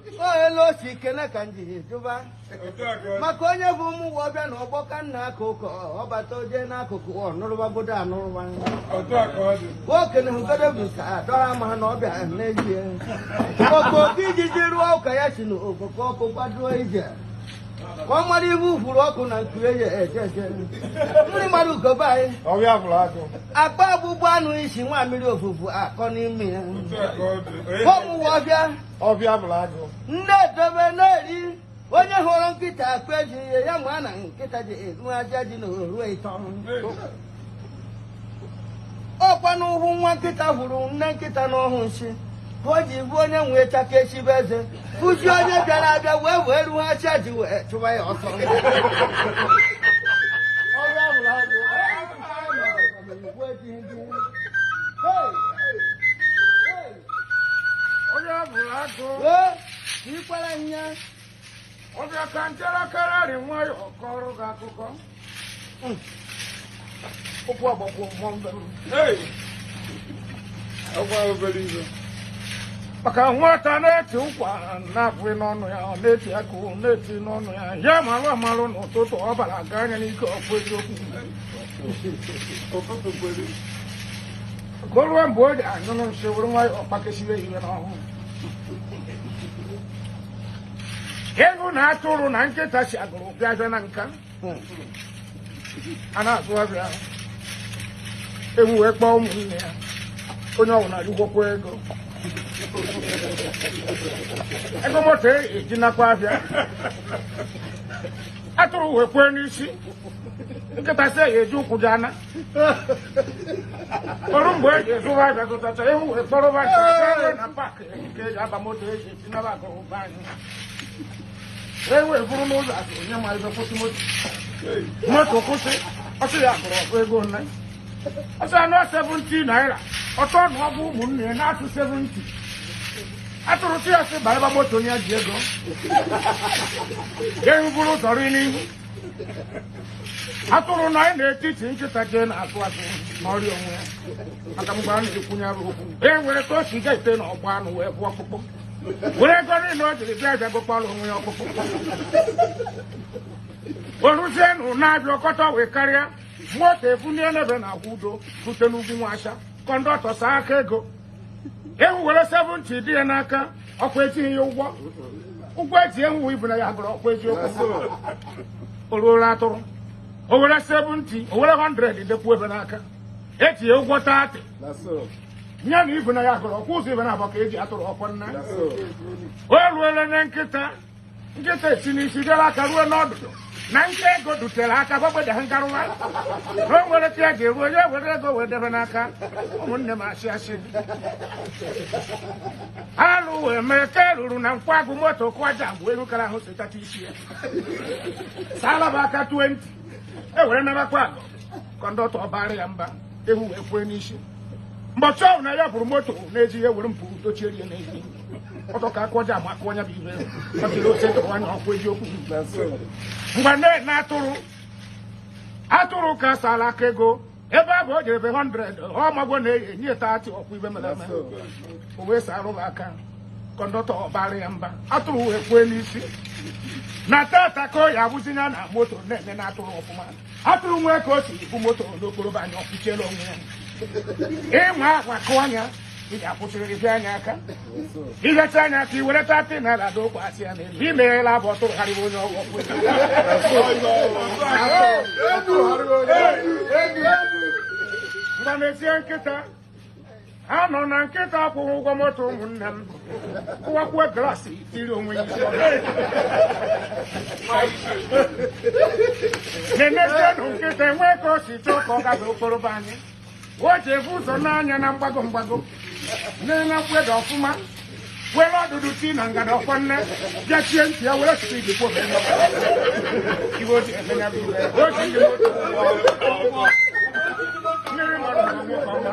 Elu osi kene ka nji jụba maka onye bụ ụmụ ụwa ọbịa na ọgbọ ka nna aka ụkọ ọbata oje n'akụkụ ọnụrụbagodo anụrụba okene hugodo bụ ka adọrọ ama ha na ọbịa n'ezie okoko ijiji rụọ ụka ya si na okoko ọkụ gbado ije ka ọ mara ibu ufuru ọkụ na nku eje eje eje mmiri mara ugobe anyị Ọbịa bụrụ agụ. Akpa agbụgbọ anụ isi nwa mmiri ofufu akọ n'ime ya. Ụmụ ọbịa. Ọbịa bụrụ agụ. Ndị edobe na-eri onye hụrụ nkịta akpa eji ihe ya ma na nkịta ji eru aja ji na oru ịtọ. Ọkwa n'ụhụ nwa nkịta hụrụ nne nkịta n'ọhụ nsị ka o ji bụ onye nwee chaka echibe eze fụzi onye bịara abịa wee wee ruo aja ji wee chụwa ya ọsọ. Ọbịa bụrụ agụ. Ọbịa bụrụ agụ. Wee ikwere nya. Ọbịa ka njerekere rị nwayọọ kọrọ gị akụkọ. Ụkwụ agbakwo mmụọ mbe m. Maka nwata na-eti ụkwa na-abụghị n'ọnụ ya, ọ na-eti agụụ na-eti n'ọnụ ya, ya marụ amarụ n'ụtụtụ ọ bara aga anya n'ike ọkpụ eziokwu. Ka o ruo mgbe o ji anyụrụ nsị were nwayọọ kpakesịrị ihe n'ọhụụ. Ego na atụrụ na nkịta si agụrụ bịa abịa na nka a na-azụ abịa ewu wee kpọọ ụmụnne ya onye ọbụla rigwokwa ego ego moto eji nakwa abịa atụrụ wee kwee n'isi nkịta sị ya eji ụkwụ gị ana ọrụ mgbe eji ezụwa abịa zụtacha ewu wee kpọrọba na paakị nke eji aba moto eji esi naba agụrụ be anyị ewu eburu n'ụzọ azụ onye ma ebe kwụsị moto moto kwụsị ọsị ya gụrụ ọgụ ego nne ọsị anụ 70 naira ọtọ na ọgụ ụmụnne ya na-atụ 70 atụrụ sị ya sị ba ebe moto ya ji ego ewu buru ụzọ ri n'ihu atụrụ na anyị n'etiti nkịta jee na-atụ atụ n'ọrịa onwe ya maka mgbe a na-ekwunye arụ okwu e nwere ka o si ga ite na ọgba anụ wee bụ ọkpụkpụ were ego niile o jiri bịa bịa gụkpọrọ onwe ya ọkpụkpụ oruzie nụ na-abịa ọkọta wee karịa moto ebulie n'ebe na agwa udo rute n'ugwu nwasha kọndọktọ saa aka ego ewu were 70 dị ya n'aka ọkwa ejighị ya ụgwọ ụgwọ eji ewu ibu na ya gụrụ ọkwa eziokwu o ruola atụrụ o were 70 o were 100 dekwu ebe n'aka eji ya ụgwọ 30 nye na ibu na ya gụrụ ọkwa ụzọ ibe na abụọ ka eji atụrụ ọkwa nna o ruola na nkịta nkịta esi n'isi bịara aka ruo n'ọdụdụ na nke ego dutere aka gbagbede ha ngarụwa na o nwere ka ya ga-eru onye were ego wee debe n'aka ụmụnne m asị asị alụ wee mee ka eruru na nkwagụ moto kụaja mgbe elu kara ahụ setacha isi ya saalaba aka 20 e were nabakwa agụ kọndọktọ ọbara ya mba ewu wee kwee n'isi mbọchị ọbụla ya bụrụ moto na-eji ya were mpụ dochie ya n'ezi ọtọ ka akụ ọja ama akụ ọnya bụ ibe ọ jiri ose tụrụ anya ọkụ eziokwu ngwa na atụrụ atụrụ ka sala aka ego ebe abụ o jere ebe 100 ọ magwo na-enye 30 ọkwa ibe mere eme o wee sarụ aka kọndọktọ ọbara ya mba atụrụ wee kwee n'isi na tata ka ọ ya abụzi ya na moto na-eme na atụrụ ọfụma atụrụ nwee ka o si bụ moto n'okporo anya ọkwụchiela onwe ya ịnwa akwa kụọ anya ị ga-akwụsịrịrị bịa anya aka ihecha anya aka i were 30 naira dokwa asị ya n'elu imeghela abụ ọtụrụ gharịwa onye ọgwụ ọkwụ ngwa mezie nkịta ha nọ na nkịta akwụghị ụgwọ moto ụmụnne m kụwakwuo glaasị tiri onwe ya isi na-emezienụ nkịta enwee ka o si chọọ ka ọ gafe okporo be anyị o ji ebu ụzọ n'anya na mgbago mgbago na mgbede ọfụma were ọdụdụ tii na ngada ọkwa nne bịa chie ntị ya were spidi kwuo iwe o ji eme ya bụ iwe o ji ndị moto mmiri mara na nwoke ọma.